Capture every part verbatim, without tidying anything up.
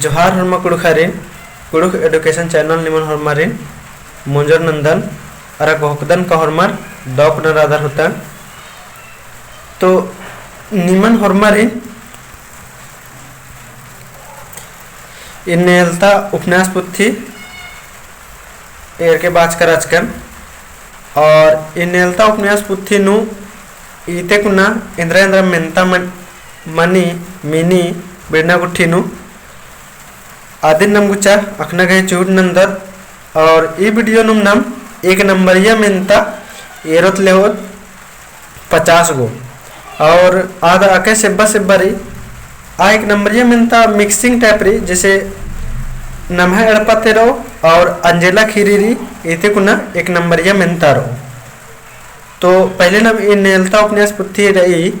जोहार होरमा कुँड़ुख़ारिन, कुँड़ुख़ education channel निमन होरमारिन मोंजर नन्दन, अरा घोखदन का होरमर दौकनर आदर होतन। तो निमन होरमारिन इन्नेलता उपन्यास पुथी एरके बाचकर रहचकन। और इन्नेलता उपन्यास पुथी नू इते कुना एन्द्रा एन्द्रा मेन्ता मन-, मनी, मिनी, बिड़ना गुट्ठी नू अदिन नम गुचा अख़ना गही चूड़ नन्दत। और ई video नुम नम एक नंबरिया मेन्ता एरोत लेहोत पचास गो। और आद अके सेब्बा सेब्बा रई, आ एक नंबरिया मेन्ता mixing type रई, जैसे नम्है एड़पा ती रओ और अंजेला खीरी रई, इते कुना एक नंबरिया मेन्ता रओ। तो पहले नम इन्नेलता उपन्यास पुथी रई,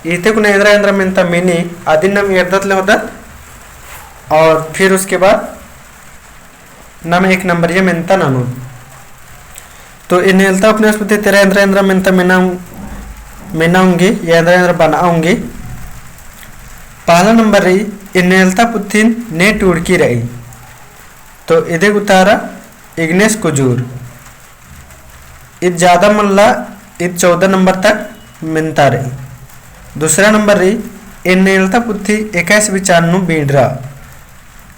इते कुना एन्द्रा एन्द्रा मेन्ता मिनी, अदिन नम एरदत लेहोदत और फिर उसके बाद नम एक नंबरिया मेन्ता ननोत। तो इन्नेलता उपन्यास पुथी ती एरा एन्द्रा एन्द्रा मेन्ता मेना, मेना ओंगी या एन्द्रा एन्द्रा बना ओंगी। पहला नंबर रई, इन्नेलता पुथिन ने टूड़की रई। तो इदी गही उतारा इग्नेस कुजूर। ईद ज्यादा मल्ला, ईद चौदह नंबर तक मेन्ता रई। दूसरा नंबर रई, इन्नेलता पुथी एकासे बिचान नू बींडरा।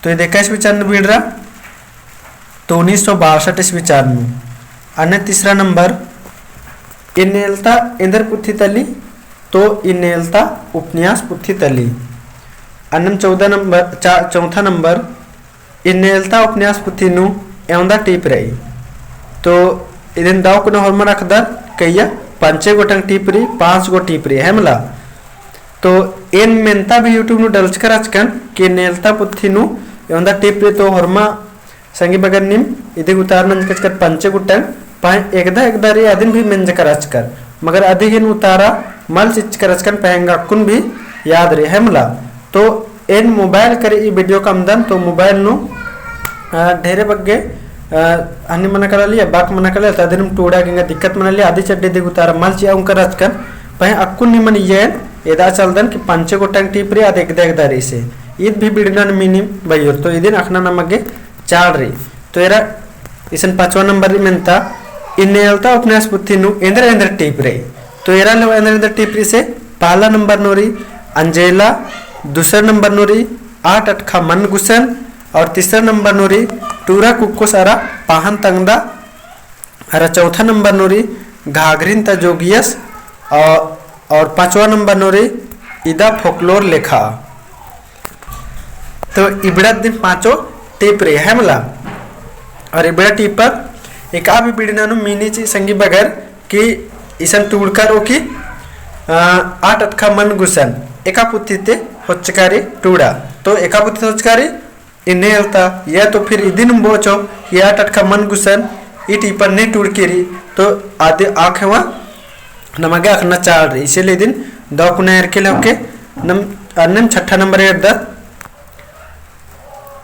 तो ईद एकासे बिचान नू बींडरा, तो उन्नीस सौ बासठ ईस्वी चान नू। अन्ने तीसरा नंबर, इन्नेलता एन्देर पुथी तली, तो इन्नेलता उपन्यास पुथी तली। अन्नेम चौदह नंबर, चा-, चौथा नंबर, इन्नेलता उपन्यास पुथी नू एवंदा टीप रई। तो इदिन दव कुना होरमर अख़दर कइया पंचे गोटंग टीप रई, पाँच गो टीप रई, है मला। तो एन मेन्ता भी YouTube नू डलचकर रहचकन कि इन्नेलता पुथी नू एवंदा टीप रई। तो होरमा संगी बगर नीम इदी गही उतारा नंजकचकर पंचे गुट्टन, पहें एकदा एकदा रई अदिन भी मेंजकर रहचकर, मगर अदी गही उतारा मल चिच्चकर रहचकन, पहें अक्कुन भी याद रई, है मला। तो एन mobile करे ई video कमदन, तो mobile नू, अ, ढेरे बग्गे, अ, हन्नी मना कला लिया, बाक मना कला, तो अदिन टूड़ा गे एंगा दिक्कत मना लिया, अदी चड्डी इदी गही उतारा मल चिआ ओंगकर रहचकन, पहें अक्कुन निमन इय्या एन एदा चलदन कि पंचे गोटंग टीप रई, आद एकदा एकदा रई से। ईद भी बिड़ना नू मिनी बइयोर, तो इदिन अख़ना नमगे चाड़ रई। तो एरा इसन पाँचवा नंबर रई मेन्ता, इन्नेलता उपन्यास पुथी नू एन्देर एन्देर टीप रई। तो एरा लेवा एन्देर एन्देर टीप रई से, पहला नंबर नू रई अंजेला, दूसरा नंबर नू रई आठ अटखा मन गुसन, और तीसरा नंबर नू रई टूरा कुक्कोस अरा पाहन तंगदा, अरा चौथा नंबर नू रई घाघरिन ता जोगियस, और, और पाँचवा नंबर नू रई इदा folklore लेखा। तो इबड़ा दिम पाँचो टीप रई, है मला। और इबड़ा टीप पर एका भी बिड़ना नू मिनी ची संगी बगर कि इसन टूड़का रओ कि, अ, आठ अटखा मन गुसन एका पुथी ती होचका रई टूड़ा। तो एका पुथी ती होचका रई इन्नेलता, या तो फिर इदिन बओचो कि आठ अटखा मन गुसन ई टीपन ने टूड़की रई, तो आदि आखेवा नमगे अख़ना चाड़ रई, इसीलिए इदिन दव कुना एरके लेवके नम अन्नेम छठा नंबर एरदत।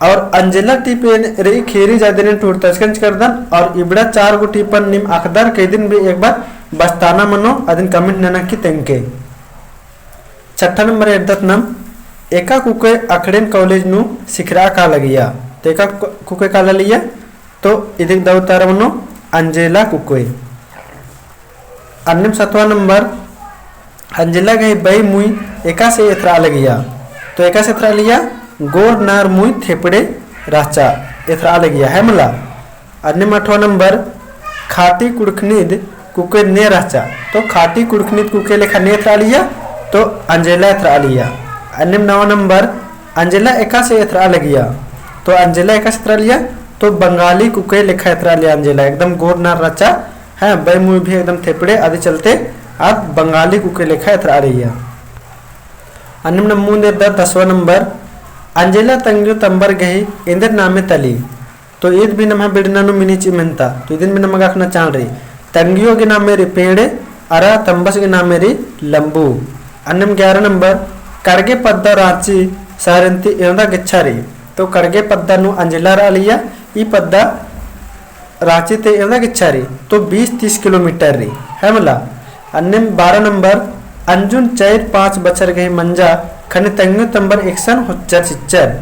और अंजेला टीप एन रई खेरी जादे ने टूड़तचकन चिकरदन, और इबड़ा चार गो टीपन नीम अख़दर कइदिन भी एक बार बस्ताना मनो, अदिन comment नना की तेंगके। छठा नंबर एरदत नम, एका कुकोय अखड़ेन college नू सिखरआ का लगिया। तो एका कु-, कुकोय काला लिया, तो इदिक दव उतारा मनो अंजेला कुकोय। अन्नेम सतवा नंबर, अंजेला गही बई मुई एकासे एथरआ लगिया। तो एकासे एथरआ लिया, गोर नार मुई थेपड़े रहचा, एथरआ लगिया, है मला। अन्नेम अठवा नंबर, खाटी कुड़खनिद कुकोय ने रहचा। तो खाटी कुड़खनिद कुकोय लेखा ने एथरआ लिया, तो अंजेला एथरआ लिया। अन्नेम नवा नंबर, अंजेला एकासे एथरआ लगिया। तो अंजेला एकासे एथरआ लिया, तो बंगाली कुकोय लेखा एथरआ लिया अंजेला, एकदम गोर नार रहचा, हैं, बई मुई भी एकदम थेपड़े, अदी चलते आद बंगाली कुकोय लेखा एथरआ लिया। अन्नेम नम मुन्द एरदत दसवा नंबर, अंजेला तंग्यो तम्बर गही एन्देर नामे तली। तो ईद भी नम्है बिड़ना नू मिनी ची मेन्ता, तो इदिन भी नमगे अख़ना चाड़ रई। तंग्यो गही नामे रई पेंड़े, अरा तम्बस गही नामे रई लम्बू। अन्नेम ग्यारह नंबर, कड़गे पद्दा राँची सहरिन ती एवंदा गेच्छा रई। तो कड़गे पद्दा नू अंजेला रआ लिया, ई पद्दा राँची ती एवंदा गेच्छा रई, तो बीस तीस किलोमीटर रई, है मला। अन्नेम बारह नंबर, अंजुन चइर पाँच बछर गही मंजा, ख़ने तंग्यो तम्बर एकसन होच्चर चिच्चर।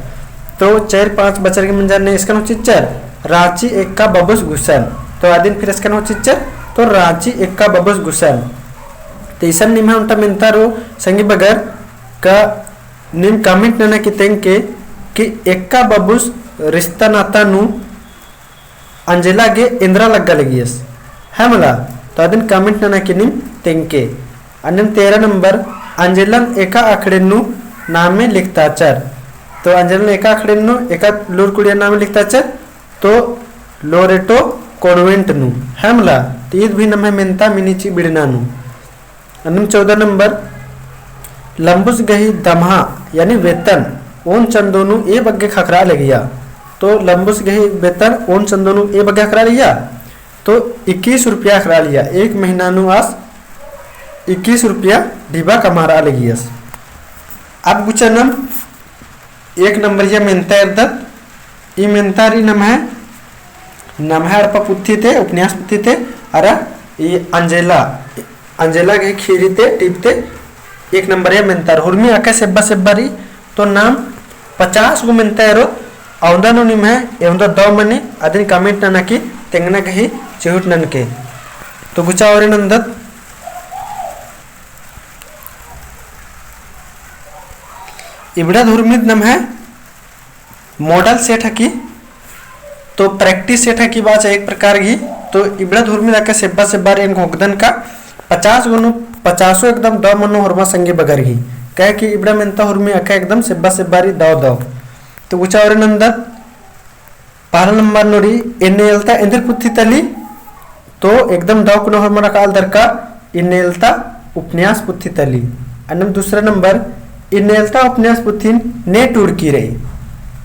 तो चार पाँच बछर गे मंजा ने, इसकन होचिच्चर राँची एक्का बबुस गुसन। तो अदिन फिर इसकन होचिच्चर, तो राँची एक्का बबुस गुसन। तो इसन निम्है ओन्टा मेन्ता रओ संगी बगर का नीम comment नना की तेंगके कि एक्का बबुस रिश्ता नाता नू अंजेला गे एन्दरा लग्गा लगियस, है मला? तो अदिन comment नना की नीम तेंगके। अन्नेम तेरह नंबर, अंजेलन एका अखड़ेन नू नामे लिखताचर। तो अंजेलन एका अखड़ेन नू एका लूर कुड़िया नामे लिखताचर, तो लोरेटो convent नू, है मला? तो ईद भी नम्है मेन्ता मिनी ची बिड़ना नू। अन्नेम चौदह नंबर, लम्बुस गही दम्हा यानी वेतन ओन चंदो नू ए बग्गे ख़क्खरा लगिया। तो लम्बुस गही वेतन ओन चंदो नू ए बग्गे ख़क्खरा लगिया, तो इक्कीस रुपया ख़क्खरा लगिया, एक महीना नू आस इक्कीस रुपया ढिबा कमआ लगियस। अब गुचा नम एक नंबरिया मेन्ता एरदत। ई मेन्ता रई नम्है, नम्है एड़पा पुथी ती, उपन्यास पुथी ती, अरा ई अंजेला, अंजेला गही ख़ीरी ती, टीप ती एक नंबरिया मेन्ता रई। हुरमी अकय सेब्बा सेब्बा रई, तो नाम पचास गो मेन्ता एरोत, अवंदा नू निम्है एवंदा दव मनी, अदिन comment नना की तेंगना गही चिहुट ननके। तो गुचा ओरे नन्दत, इबड़ा धुरमिद नम्है model set हकी, तो practice set हकी बाचा एक प्रकार गही। तो इबड़ा धुरमिद अकय सेब्बा सेब्बा रई, एन घोखदन का पचास गो नू पचासो एकदम दव मनो होरमा संगी बगर गही, काहे कि इबड़ा मेन्ता हुरमी अकय एकदम सेब्बा सेब्बा रई दव दव। तो गुचा ओरे नन्दत, पहला नंबर नू रई, एन्ने एलता एन्देर पुथी तली, तो एकदम दव कुना होरमर अख़आ लगदर का, एन्ने एलता उपन्यास पुथी तली। अन्नेम दूसरा नंबर, एन्ने एलता उपन्यास पुथिन ने टूड़की रई।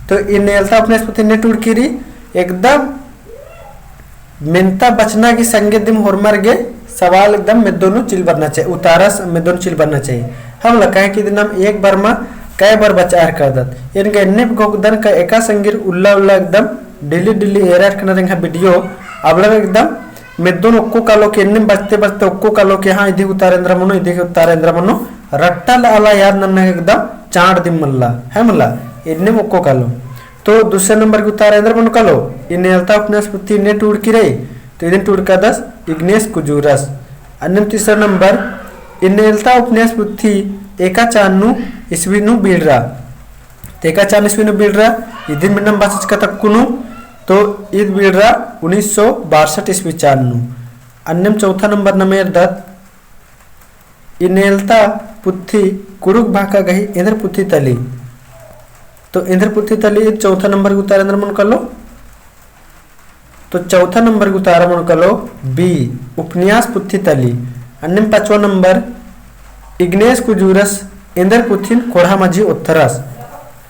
तो एन्ने एलता उपन्यास पुथिन ने टूड़की रई, एकदम मेन्ता बचना गही संगे दिम होरमर गे सवाल एकदम मेद्दो नू चिल बरना चाही, उतारस मेद्दो नू चिल बरना चाही। है मला, काहे कि इदिन नाम एक बार मा कई बार बचआ रअदत। एन गा एन्ने घोखदन का एका संगिर उल्ला उल्ला एकदम daily daily एरा रअना रेंगा video, अबड़ा एकदम मेद्दो नू ओक्को कालो कि एन्ने बचते बचते ओक्को कालो कि हाँ, इदी उतारा एन्दरा मनो, इदी उतारा एन्दरा मनो, रट्टा ला आला याद नन्ना एकदम चाँड़ दिम मल्ला, है मला, एन्ने ओक्को कालो। तो दूसरा नंबर गही उतारा एन्दरा मनो कालो, एन्ने एलता उपन्यास पुथी ने टूड़की रई, तो इदिन टूड़कादस इग्नेस कुजूरस। अन्नेम तीसरा नंबर, एन्ने एलता उपन्यास पुथी एका चान नू ईस्वी नू बीड़रा। तो एका चान ईस्वी नू बीड़रा, इदिन मिन्नम बाचचकत अक्कुनु, तो ईद बीड़रा उन्नीस सौ बासठ ईस्वी चान नू। अन्नेम चौथा नंबर नम एरदत, एन्ने एलता पुथी कुँड़ुख़ भाखा गही एन्देर पुथी तली। तो एन्देर पुथी तली चौथा नंबर गही उतारा एन्दरा मनो कालो। तो चौथा नंबर गही उतारा मनो कालो B, उपन्यास पुथी तली। अन्नेम पाँचवा नंबर, इग्नेस कुजूरस एन्देर पुथिन ख़ोंड़हा मझी ओथरस।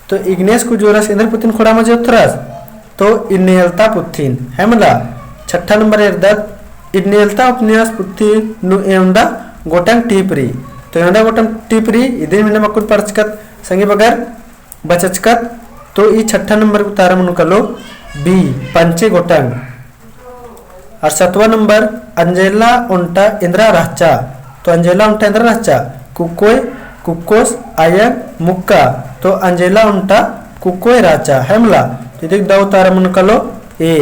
तो इग्नेस कुजूरस एन्देर पुथिन ख़ोंड़हा मझी ओथरस, तो एन्ने एलता पुथिन, है मला। छठा नंबर एरदत, एन्ने एलता उपन्यास पुथी नू एवंदा गोटंग टीप रई। तो एवंदा गोटंग टीप रई, इदिन मिन्नम अक्कुन पढ़चकत संगी बगर बचचकत, तो ई छठा नंबर गही उतारा मनो कालो B, पंचे गोटंग। और सतवा नंबर, अंजेला ओन्टा एन्दरा रहचा। तो अंजेला ओन्टा एन्दरा रहचा, कुकोय, कुकोस, अयंग, मुक्का। तो अंजेला ओन्टा कुकोय रहचा, है मला। तो इदिक दव उतारा मनो कालो A।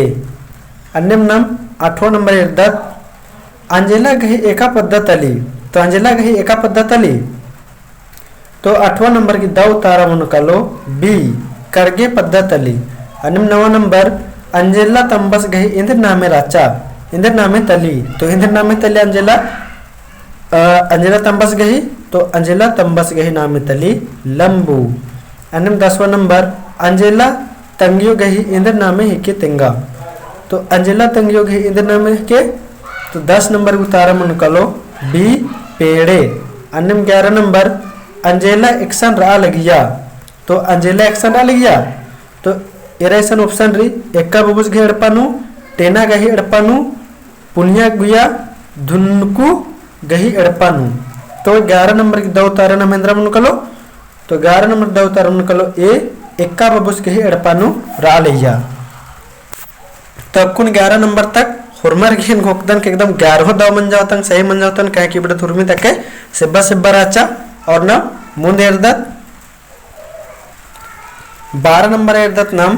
अन्नेम नाम आठवा नंबर एरदत, अंजेला गही एका पद्दा तली। तो अंजेला गही एका पद्दा तली। तो आठवा नंबर गही दव उतारा मनो कालो B, करगे पद्दा तली। अन्नेम नवा नंबर, अंजेला तम्बस गही एन्देर नामे रहचा, एन्देर नामे तली। तो एन्देर नामे तली अंजेला, अ, अंजेला तम्बस गही, तो अंजेला तम्बस गही नामे तली लम्बू। अन्नेम दसवा नंबर, अंजेला तंग्यो गही एन्देर नामे हिके तेंगा। तो अंजेला तंग्यो गही एन्देर नामे हिके, तो दस नंबर गही उतारा मनो कालो B, पेड़े। अन्नेम ग्यारह नंबर, अंजेला एकसन रआ लगिया। तो अंजेला एकसन रआ लगिया, तो एरा इसन option रई, एका बबुस गही एड़पा नू, टेना गही एड़पा नू, पुनिया गुया, धुनकु गही एड़पा नू। तो ग्यारह नंबर गही दव उतारा नाम एन्दरा मनो कालो, तो ग्यारह नंबर दव उतारा मनो कालो A, एका बबुस गही एड़पा नू रआ लगिया। तो अक्कुन ग्यारह नंबर तक होरमर गे एन घोखदन के एकदम ग्यारहो दव मंजा होतन, सही मंजा होतन, काहे कि इबड़ा धुरमी तक सेब्बा सेब्बा रहचा। और ना मुन्द एरदत बारह नंबर एरदत नाम,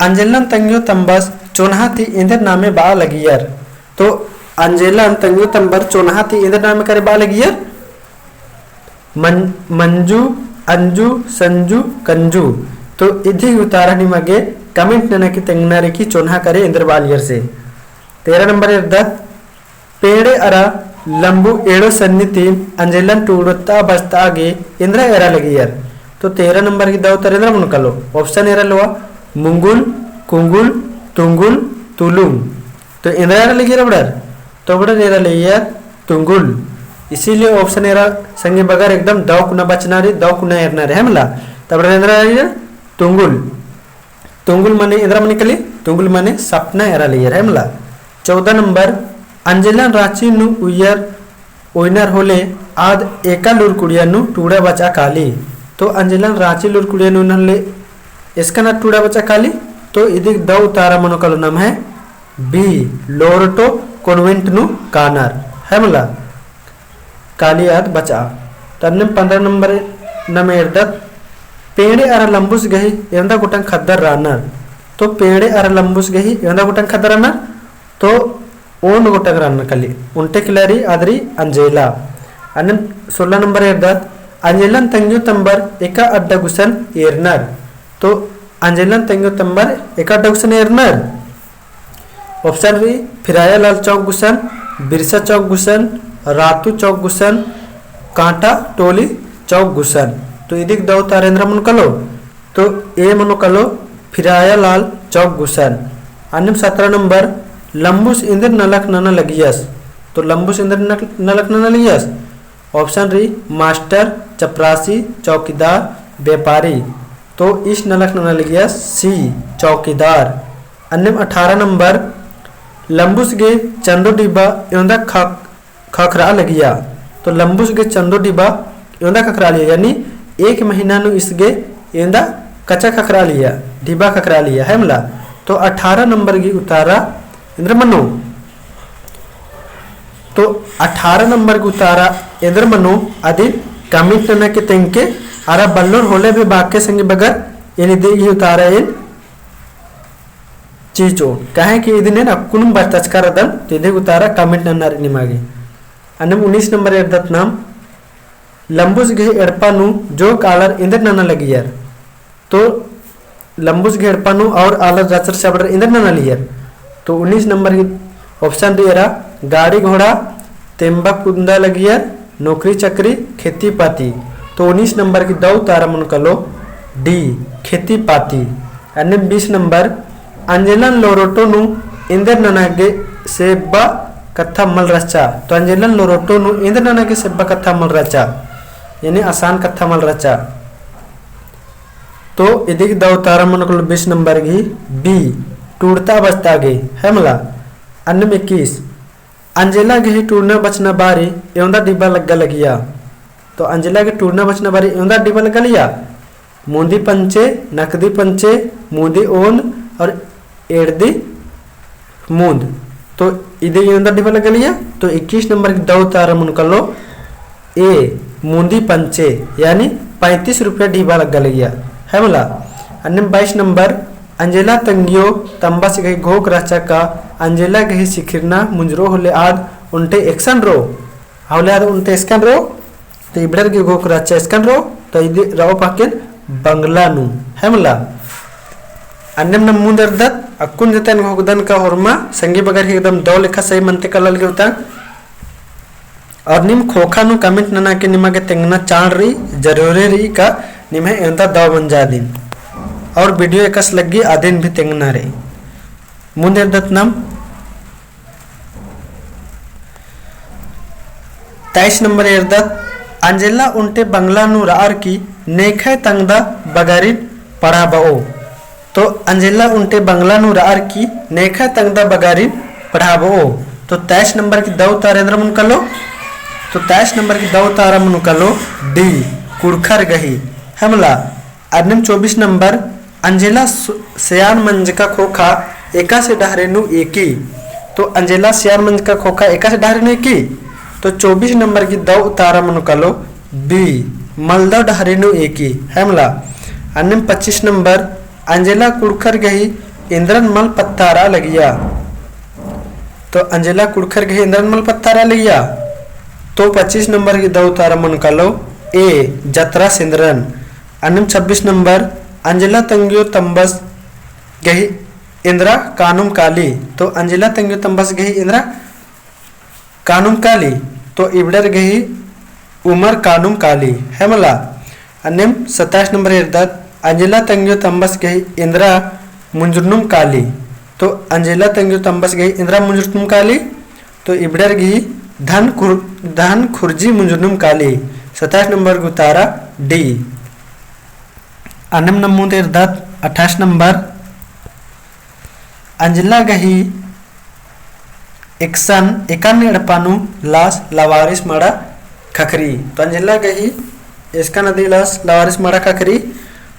अंजेलन तंग्यो तम्बस चोन्हा ती एन्देर नामे बआ लगियर। तो अंजेलन तंग्यो तम्बर चोन्हा ती एन्देर नामे करे बआ लगियर? मन-, मंजू, अंजू, संजू, कंजू। तो इदी उतारा निमागे comment नना की तेंगना रई कि चोन्हा करे एन्देर बआ लगियर से। तेरह नंबर एरदत, पेंड़े अरा लम्बु एड़ो सन्नी ती अंजेलन टूड़ता बचता गे एन्देर एरा लगियर। तो तेरह नंबर की दव उतारा एन्देर मनो कालो। Option एरा लवा, मुंगुल, कुंगुल, तुंगुल, तुलुंग। तो एन्देर एरा लगियर अबड़र? तो अबड़र एरा लगियर तुंगुल। इसीलिए option एरा संगी बगर एकदम दव कुना बचना रई, दव कुना एरना रई, है मला? तो अबड़र एन्देर एरा लगियर तुंगुल। तुंगुल मने एन्देर मने कली, तुंगुल मने सपना एरा लगियर, है मला? चौदह नंबर, अंजेलन राँची नू उइयर ओइनर होले आद एका लूरकुड़िया नू टूड़ा बचआ काली। तो अंजेलन राँची लूरकुड़िया नू ओइनर होले एसकन आद टूड़ा बचआ काली। तो इदिक दव उतारा मनो कालो नम्है B, लोरटो convent नू कानर, है मला? काली आद बचआ। तो अन्नेम पन्द्रह नंबर नाम एरदत, पेंड़े अरा लम्बुस गही एवंदा गोटंग ख़द्दर रअनर। तो पेंड़े अरा लम्बुस गही एवंदा गोटंग ख़द्दर रअनर। तो ओन गोटंग रअनर कली, ओन्टे किला रई आद रई अंजेला। अन्नेम सोलह नंबर एरदत, अंजेलन तंग्यो तम्बर एका अड्डा गुसन एरनर। तो अंजेलन तंग्यो तम्बर एका अड्डा गुसन एरनर। Option रई, फिराया लाल चौक गुसन, बिरसा चौक गुसन, रातू चौक गुसन, कांटा टोली चौक गुसन। तो इदिक दव उतारा एन्देर मनो कालो? तो A मनो कालो, फिराया लाल चौक गुसन। अन्नेम सतरा नंबर, लम्बुस एन्देर नलख नना लगियस। तो लम्बुस एन्देर नलख नना लगियस? Option रई, मास्टर, चपरासी, चौकीदार, व्यापारी। तो ईस नलख नना लगियस C, चौकीदार। अन्नेम अठारह नंबर, लम्बुस गे चंदो डिब्बा एवंदा ख़-, ख़क्खरआ लगिया। तो लम्बुस गे चंदो डिब्बा एवंदा ख़क्खरआ लगिया, यानी एक महीना नू ईस गे एवंदा कचा ख़क्खरआ लगिया, डिब्बा ख़क्खरआ लगिया, है मला? तो अठारह नंबर गी उतारा एन्देर मनो। तो अठारह नंबर गी उतारा एन्देर मनो अदिन comment नना के तेंगके, अरा बल्लोर होले भी बाके संगी बगर एन इदी गी उतारा एन चिचो, काहे कि इदिन एन अक्कुन बरचका रअदन। तो इदी गी उतारा comment नना रई निमागे। अन्नेम उन्नीस नंबर एरदत नाम, लम्बुस गही एड़पा नू जोक आलर एन्देर नना लगियर। तो लम्बुस गही एड़पा नू और आलर रहचर से अबड़र एन्देर नना लगियर। तो उन्नीस नंबर गी option रई एरा, गाड़ी घोड़ा, तेम्बा कुन्दा लगियर, नौकरी चाकरी, खेती पाती। तो उन्नीस नंबर गी दव उतारा मनो कालो D, खेती पाती। अन्नेम बीस नंबर, अंजेलन लोरोटो नू एन्देर नना गे सेब्बा कत्था मल रहचा। तो अंजेलन लोरोटो नू एन्देर नना गे सेब्बा कत्था मल रहचा, यानी आसान कत्था मल रहचा। तो इदी गी दव उतारा मनो कालो बीस नंबर गी B, टूड़ता बचता गे, है मला। अन्नेम इक्कीस, अंजेला गही टूड़ना बचना बारी एवंदा डिब्बा लग्गा लगिया। तो अंजेला गही टूड़ना बचना बारी एवंदा डिब्बा लग्गा लगिया। मुन्दी पंचे, नकदी पंचे, मुन्दी ओन और एड़दी मुन्द। तो इदी एवंदा डिब्बा लग्गा लगिया। तो इक्कीस नंबर गी दव उतारा मनो कालो A, मुन्दी पंचे, यानी पैंतीस रुपया डिब्बा लग्गा लगिया, है मला। अन्नेम बाईस नंबर, अंजेला तंग्यो तम्बस गही घोख रहचा का अंजेला गही सिखिरना मुंजरो होले आद ओन्टे एकसन रओ। होले आद ओन्टे एकसन रओ। तो इबड़र गे घोख रहचा एकसन रओ। तो इदी रओ पाकेन बंगला नू, है मला। अन्नेम नाम मुन्द एरदत, अक्कुन जतन घोखदन का होरमा संगी बगर ही एकदम दव लेखा सही मनते कला लगी होता। और नीम खोखा नू comment नना के निमागे तेंगना चाड़ रई, जरूरी रई का निम्है एवंदा दव मंजा अदिन। और video एकासे लग्गी अदिन भी तेंगना रई। मुन्द एरदत नाम तेईस नंबर एरदत, अंजेला ओन्टे बंगला नू रअर की नेखय तंगदा बगारिन पढ़ाबओ। तो अंजेला ओन्टे बंगला नू रअर की नेखय तंगदा बगारिन पढ़ाबओ। तो तेईस नंबर गी दव उतारा एन्देर मनो कालो। तो तेईस नंबर गी दव उतारा मनो कालो D, कुँड़ुख़र गही, है मला। अन्नेम चौबीस नंबर, अंजेला सु-, सयान मंजका खोखा एकासे डहरे नू एकी। तो अंजेला सयान मंजका खोखा एकासे डहरे नू एकी। तो चौबीस नंबर गी दव उतारा मनो कालो B, मलदव डहरे नू एकी, है मला। अन्नेम पच्चीस नंबर, अंजेला कुँड़ुख़र गही एन्दरन मल पत्तारआ लगिया। तो अंजेला कुँड़ुख़र गही एन्दरन मल पत्तारआ लगिया। तो पच्चीस नंबर गही दौ उतारा मनो कालो A, जतरा सेंदरन। अन्नेम छब्बीस नंबर, अंजेला तंग्यो तम्बस गही एन्दरा कानुम काली। तो अंजेला तंग्यो तम्बस गही एन्दरा कानुम काली, तो इबड़र गही उमर कानुम काली, है मला। अन्नेम सत्ताईस नंबर एरदत, अंजेला तंग्यो तम्बस गही एन्दरा मुंजरनुम काली, तो अंजेला तंग्यो तम्बस गही एन्दरा मुंजरनुम काली, तो इबड़र गही धन खुर-, धन खुर्जी मुंजरनुम काली, सत्ताईस नंबर गही उतारा D। अन्नेम नम्मुद एरदत अट्ठाईस नंबर, अंजेला गही एकसन एकान एड़पा नू लास लवारिस मड़ा ख़क्खरी। तो अंजेला गही एकसन अदी लास लवारिस मड़ा ख़क्खरी।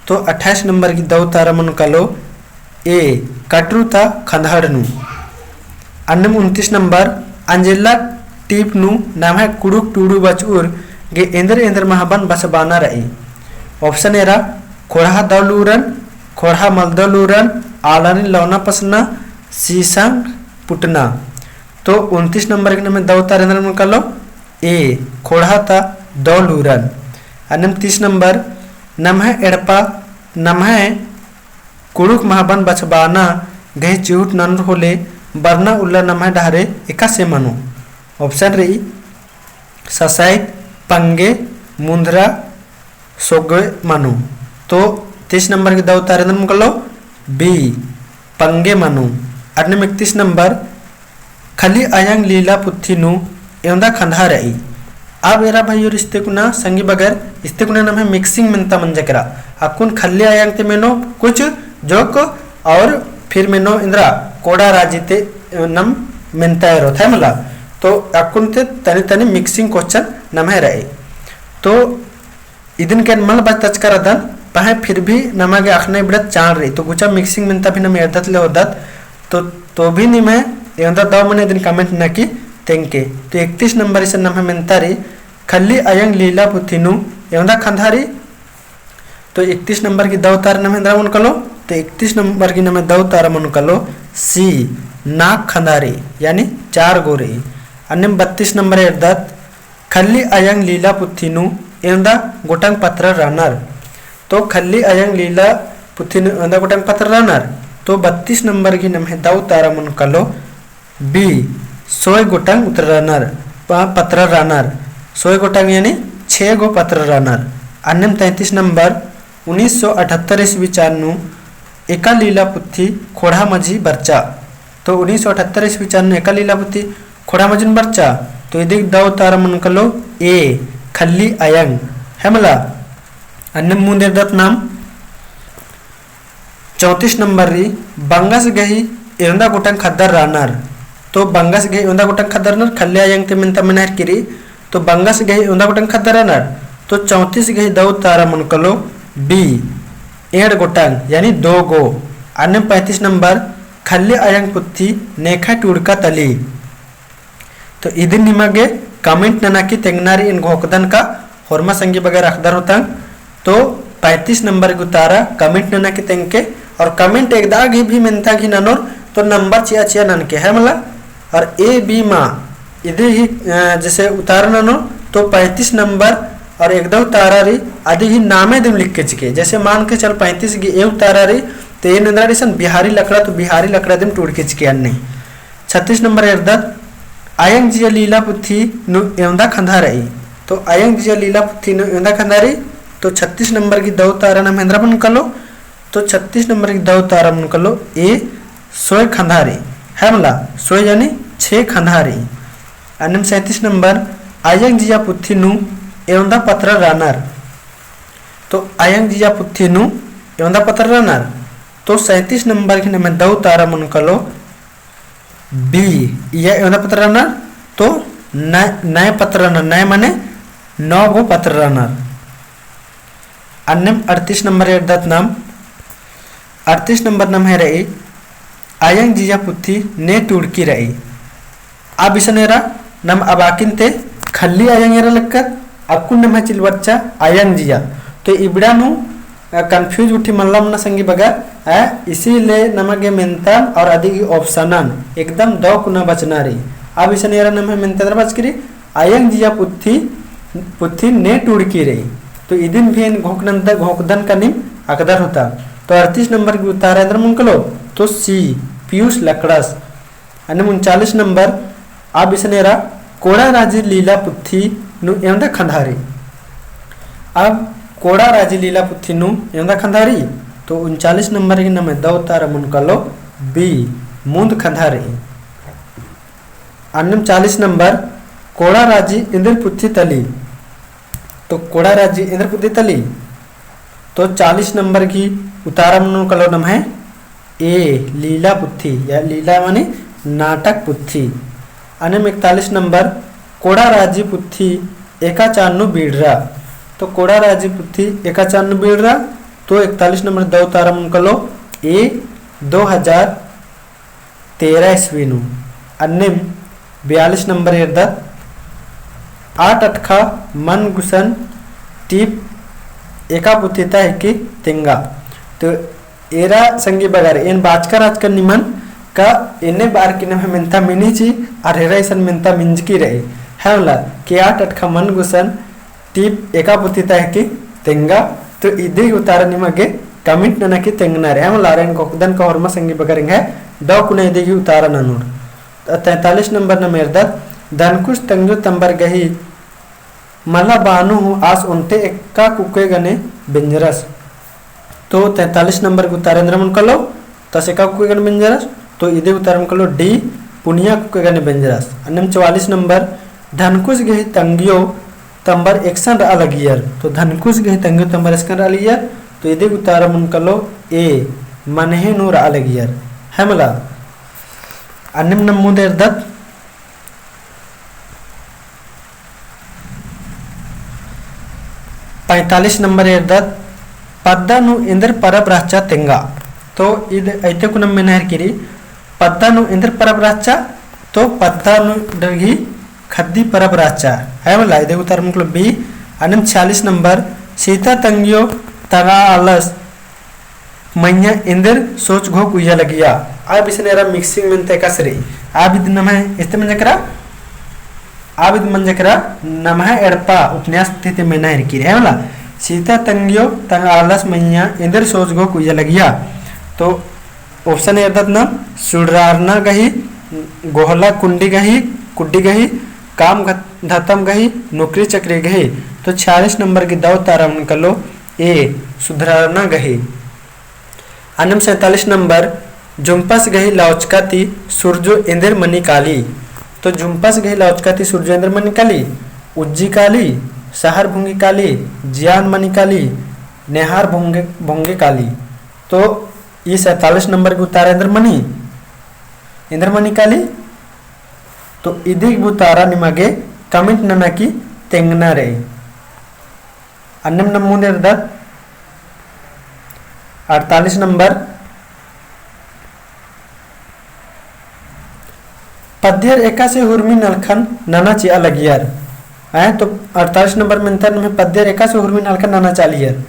तो अट्ठाईस नंबर गही दौ उतारा मनो कालो A, कटरू ता खंदहड़ नू। अन्नेम उनतीस नंबर, अंजेला टीप नू नम्है कुँड़ुख़ टूड़ू बचउर गे एन्देर एन्देर महबन बछाबअना रई। Option एरा, ख़ोंड़हा दौ लूरन, ख़ोंड़हा मल दौ लूरन, आलारिन लौना पसना, सीसंग पुटना। तो उनतीस नंबर गही नम्है दौ उतारा एन्दरा मनो कालो A, ख़ोंड़हा ता दौ लूरन। अन्नेम तीस नंबर, नम्है एड़पा नम्है कुँड़ुख़ महबन बछाबअना गही चिहुट ननर होले बरना उल्ला नम्है डहरे एकासे मनो। Option रई, ससाइत, पंगे, मुन्दरा, सोगे मनो। तो तीस नंबर गही दौ उतारा एन्दरा मनो कालो B, पंगे मनो। अन्नेम इकतीस नंबर, खल्ली अयंग लीला पुथी नू एवंदा खंदहा रई। अब एरा भइयोर इस्ते कुना संगी बगर इस्ते कुना नम्है mixing मेन्ता मंजा केरा। अक्कुन खल्ली अयंग ती मेनो कुछ जोक और फिर मेनो एन्दरा कोड़ा राजी ती नम मेन्ता एरोत है मला। तो अक्कुन ती तनी तनी mixing question नम्है रई। तो इदिन के एन मल बचतचका रअदन, पहें फिर भी नमा गे अख़ना इबड़ा चाड़ रई। तो गुचा mixing मेन्ता भी नम एरदत ले होदत, तो, तो भी निम्है एवंदा दौ मने इदिन comment नना की तेंगके। तो इकतीस नंबर इसन नम्है मेन्ता रई, खल्ली अयंग लीला पुथी नू एवंदा खंदहा रई। तो इकतीस नंबर गही दौ उतारा नम्है एन्दरा मनो कालो, तो इकतीस नंबर गही नम्है दौ उतारा मनो कालो C, नाख़ खंदहा रई, यानी चार गो रई। अन्नेम बत्तीस नंबर एरदत, खल्ली अयंग लीला पुथी नू एवंदा गोटंग पत्रा रअनर। तो खल्ली अयंग लीला पुथी नू एवंदा गोटंग पत्रा रअनर। तो बत्तीस नंबर गही नम्है दौ उतारा मनो कालो B, सोय गोटंग उतरा रअनर, प-, पत्रा रअनर। सोय गोटंग यानी छे गो पत्रा रअनर। अन्नेम तैंतीस नंबर, उन्नीस सौ अठहत्तर ईस्वी चान नू एका लीला पुथी ख़ोंड़हा मझी बरचा। तो उन्नीस सौ अठहत्तर ईस्वी चान नू एका लीला पुथी ख़ोंड़हा मझी बरचा। तो इदी गही दौ उतारा मनो कालो A, खल्ली अयंग, है मला। अन्नेम मुन्द एरदत नाम चौंतीस नंबर रई, बंगस गही एवंदा गोटंग ख़द्दर रअनर। तो बंगस गही एवंदा गोटंग ख़द्दर रअनर, खल्ली अयंग ती मेन्ता मेनहर की रई। तो बंगस गही एवंदा गोटंग ख़द्दर रअनर। तो चौंतीस गही दौ उतारा मनो कालो B, एंड़ गोटंग, यानी दो गो। अन्नेम पैंतीस नंबर, खल्ली अयंग पुथी नेखय टूड़का तली। तो इदिन निमा गे comment नना की तेंगना रई, एन घोखदन का होरमा संगी बगर अख़दर होतंग। तो पैंतीस नंबर गही उतारा comment नना की तेंगके, और comment एकदा गही भी मेन्ता गही ननोर, तो number चिआ चिआ ननके है मला। और A B मा इदी ही, अ, जैसे उतारा ननोर, तो पैंतीस नंबर और एकदा उतारा रई, अदी ही नामे दिम लिखके चिके। जैसे मान के चल पैंतीस गही A उतारा रई, तो एन एन्दरा रई इसन बिहारी लकड़ा, तो बिहारी लकड़ा दिम टूड़के चिके अन्ने। छत्तीस नंबर एरदत, अयंग जिया लीला पुथी नू एवंदा खंदहा रई। तो अयंग जिया लीला पुथी नू एवंदा खंदहा रई। तो छत्तीस नंबर गही दौ उतारा नम्है एन्दरा मनो कालो। तो छत्तीस नंबर गही दौ उतारा मनो कालो A, सोय खंदहा रई, है मला, सोय यानी छे खंदहा रई। अन्नेम सैंतीस नंबर, अयंग जिया पुथी नू एवंदा पत्रा रअनर। तो अयंग जिया पुथी नू एवंदा पत्रा रअनर। तो सैंतीस नंबर गही नम्है दौ उतारा मनो कालो B, इया एवंदा पत्रा रअनर। तो नय, नय पत्रा रअनर, नय मने नौ गो पत्रा रअनर। अन्नेम अड़तीस नंबर एरदत नाम, अड़तीस नंबर नम्है रई, अयंग जिया पुथी ने टूड़की रई। अब इसन एरा नम अबाकिन ती खल्ली अयंग एरा लक्कर, अक्कुन नम्है चिल बरचा अयंग जिया। तो इबड़ा नू अ, confuse गुट्ठी मल्ला मना संगी बगर, अ, इसीलिए नमा गे मेन्तन और अदी गही option न एकदम दौ कुना बचना रई। अब इसन एरा नम्है मेन्ता एन्दरा बचकी रई, अयंग जिया पुथी, पुथी ने टूड़की रई। तो इदिन भी एन घोखनन्ता, घोखदन का नीम अकदर होता। तो अड़तीस नंबर गही उतारा एन्दरा मनो कालो, तो C, पीयूष लकड़स। अन्नेम उनचालीस नंबर, अब इसन एरा कोड़ा राजी लीला पुथी नू एवंदा खंधारी। अब कोड़ा राजी लीला पुथी नू एवंदा खंधारी, तो उनचालीस नंबर गही नम्है दौ उतारा मनो कालो B, मुन्द खंधारी। अन्नेम चालीस नंबर, कोड़ा राजी एन्देर पुथी तली। तो कोड़ा राजी एन्देर पुथी तली। तो चालीस नंबर गही उतारा मनो कालो नम्है A, लीला पुथी, या लीला माने नाटक पुथी। अन्नेम इकतालीस नंबर, कोड़ा राजी पुथी एका चान नू बीड़रा। तो कोड़ा राजी पुथी एका चान नू बीड़रा, तो इकतालीस नंबर दौ उतारा मनो कालो A, दो हजार तेरह ईस्वी नू। अन्नेम बयालीस नंबर एरदत, आठ अटखा मन गुसन टीप एका पुथी ता हेके तेंगा। तो एरा संगी बगर एन बाचका रहचकन निमन का एन्ने बार की नम्है मेन्ता मिनी ची, अर एरा इसन मेन्ता मिंजकी रई। है मला कि आठ अटखा मन गुसन टीप एका पुथी ता हेके तेंगा। तो इदी गही उतारा निमा गे comment नना की तेंगना रई। है मला एन घोखदन का होरमा संगी बगर एंग्है दौ कुना इदी गही उतारा ननोर। तैंतालीस नंबर नम एरदत, धनकुस तंग्यो तम्बर गही मला बानु हूँ आस ओन्टे एका कुक्के गने बेंजरस। तो तैंतालीस नंबर गही उतारा एन्दरा मनो कालो, तो आस एका कुक्के गने बेंजरस, तो इदी उतारा मनो कालो D, पुनिया कुक्के गने बेंजरस। अन्नेम चवालीस नंबर, धनकुस गही तंग्यो तम्बर एकसन रआ लगियर। तो धनकुस गही तंग्यो तम्बर एकसन रआ लगियर, तो इदी उतारा मनो कालो A, मनहे नू रआ लगियर। है मला। अन्नेम नम मुन्द एरदत, पैंतालीस नंबर एरदत, पद्दा नू एन्देर परब रहचा तेंगा। तो इद अइते कुना मेना हेरकी रई, पद्दा नू एन्देर परब रहचा, तो पद्दा नू डरगी खद्दी परब रहचा। है मला, इदी उतारा मनो कालो B। अन्नेम छियालीस नंबर, सीता तंग्यो तंगआ आलस मइय्याँ एन्देर सोच घोख उइया लगिया। अब इसन एरा mixing मेन्ता एकासे रई। अब इद नम्है इस्ते मंजा केरा, अब इद मंजा केरा नम्है एड़पा उपन्यास ती ती मेना हेरकी रई। है मला, सीता तंग्यो तंगआ आलस मइय्याँ एन्देर सोच घोख उइया लगिया। तो option एरदत नम, सुड़रारना गही, गोहला कुंडी गही, कुड्डी गही, काम घ-, धतम गही, नोकरी चकरी गही। तो छियालीस नंबर गही दौ उतारा मनो कालो A, सुधरारना गही। अन्नेम सैंतालीस नंबर, झुम्पस गही लौचका ती सुरजो एन्देर मनी काली। तो झुम्पस गही लौचका ती सुरजो एन्देर मनी काली, उज्जी काली, सहर भुंगी काली, जियान मनी काली, नेहार भुंगे, भुंगे काली। तो ई सैंतालीस नंबर गही उतारा एन्देर मनी, एन्देर मनी काली। तो इदी गही उतारा निमा गे comment नना की तेंगना रई। अन्नेम नम मुन्द एरदत अड़तालीस नंबर, पद्दियर एकासे हुरमी नलखन नना चिआ लगियर। हैं, तो अड़तालीस नंबर मेन्ता नम्है पद्दियर एकासे हुरमी नलखन नना चिआ लगियर।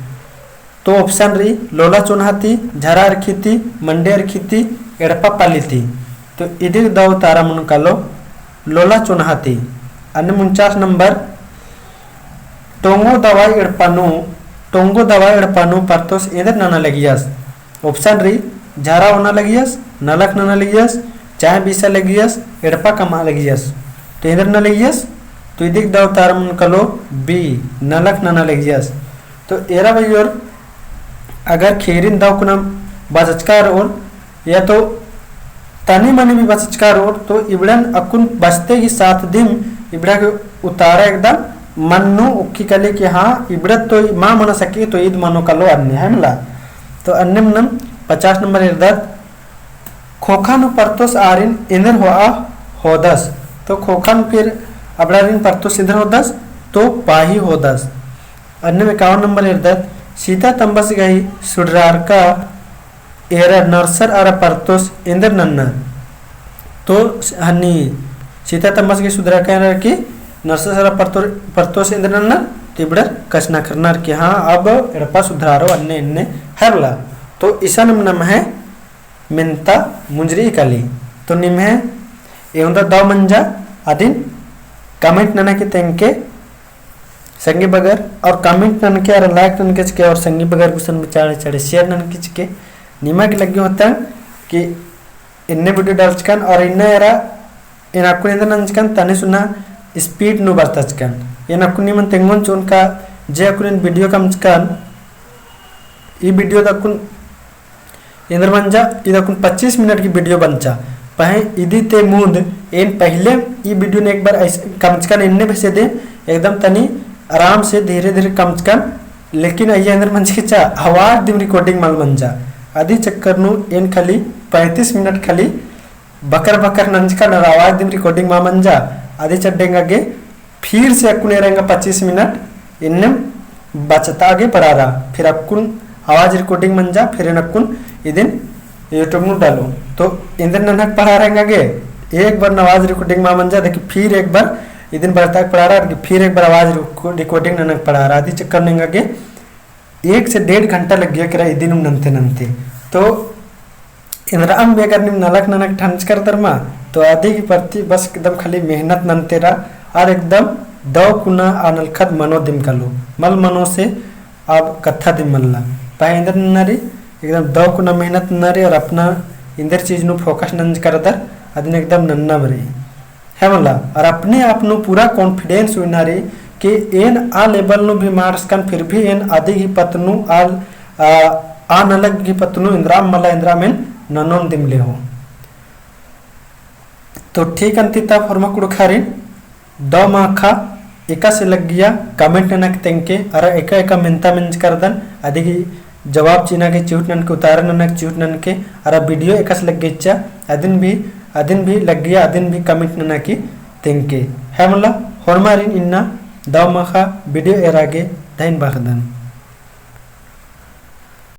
तो option रई, लोला चोन्हा ती, झरा अरखी ती, मंडे अरखी ती, एड़पा पाली ती। तो इदी गही दौ उतारा मनो कालो लोला चोन्हा ती। अन्नेम उनचास नंबर, टोंगो दवाई एड़पा नू, टोंगो दवाई एड़पा नू परतोस एन्देर नना लगियस। Option रई, झरा ओना लगियस, नलख नना लगियस, चाय बीसा लगियस, एड़पा कमआ लगियस। तो एन्देर नना लगियस, तो इदी गही दौ उतारा मनो कालो B, नलख नना लगियस। तो एरा बइयोर अगर खेरिन दौ कुना बचचका रओर, या तो तनी मनी भी बचचका रओर, तो इबड़न अक्कुन बचते ही साथ दिम इबड़ा के उतारा एकदम मन नू उक्की काली कि हाँ, इबड़ा तो मा मना सकी, तो ईद मनो कालो अन्ने, है मला। तो अन्नेम नम पचास नंबर एरदत, खोखा नू परतोस आरिन एन्देर होआ होदस। तो खोखा नू फिर अबड़ारिन परतोस एन्देर होदस, तो पाही होदस। अन्नेम एकावन नंबर एरदत, सीता तम्बस गही सुड़रारका एरा नरसर अरा परतोस एन्देर नन्नर। तो हन्नी सीता तम्बस गही सुड़रारका एरा की नरसर अरा परतो-, परतोस एन्देर नन्नर, तिबड़र कछनखरनर कि हाँ, अब एड़पा सुधरारो अन्ने इन्ने हरला। तो इसन नम्है मेन्ता मुंजरी काली। तो निम्है एवंदा दव मंजा अदिन comment नना की तेंगके संगी बगर और comment ननके और like ननके चिके और संगी बगर गुसन बिचारे चढ़े share ननके चिके। निमा की लग्गी होता कि इन्ने video डालचकन और इन्ने एरा एन अक्कुन एन्देर नंजकन तनी सुना speed नू बरतचकन। एन अक्कुन निमन तेंगोन चोन का जे अक्कुन एन video कमचकन, ई video दक्कुन एन्देर मंजा, इदक्कुन पच्चीस मिनट की video बंचा। पहें इदी ते मुंद एन पहले ई video ने एक बार ऐसे कमचकन एन्ने बेसे दे एकदम तनी आराम से धीरे धीरे कमचकन। लेकिन अइया एन्देर मंजकी चा आवाज दिम recording मल मंजा। अदी चक्कर नू एन खाली पैंतीस मिनट खाली बकर बकर नंजकन और आवाज दिम recording मा मंजा। अदी चड्डेंगा गे फिर से अक्कुन एरा एंगा पच्चीस मिनट इन्नेम बचता गे पड़ारा। फिर अक्कुन आवाज recording मंजा, फिर एन अक्कुन इदिन YouTube नू डालो। तो एन्देर ननक पड़ारा एंगा गे एक बार न आवाज recording मा मंजा, देखी फिर एक बार इदिन बचता गे पड़ारा, फिर एक बार आवाज recording ननक पड़ारा। अदी चक्कर नू एंगा गे एक से डेढ़ घंटा लग्गिया केरा इदिन नन्ते नन्ते। तो एन्दरा अम्म बेगर नीम नलख ननक ठंच कर दरमा, तो अदी की प्रति बस एकदम खाली मेहनत नन्ते रा, और एकदम दव कुना आ नलखत मनो दिम कालो, मल मनो से अब कत्था दिम मल्ला। पहें एन्देर नन्ना रई, एकदम दव कुना मेहनत नन्ना रई, और अपना एन्देर चीज नू focus नंज करदर, अदिन एकदम नन्ना बरई। है मला, और अपने आप नू पूरा confidence उइना रई कि एन आ level नू भी माड़सकन, फिर भी एन अदी गही पत्त नू आ, आ, आ नलख गही पत्त नू एन्दरा मला एन्दरा एन ननोन दिम लेहो। तो ठीक अन्ती ता होरमा कुँड़ुख़ारिन दव माख़ा एकासे लग्गिया comment ननक तेंगके, अरा एका एका मेन्ता मेंज करदन, अदी गही जवाब चिअना गे चिहुट ननके, उत्तर ननक चिहुट ननके, अरा video एकासे लग्गिया चिच्चा, अदिन भी, अदिन भी लग्गिया, अदिन भी comment नना की तेंगके। है मला, होरमारिन इन्ना दव माख़ा video एरा गे धइन बअदन।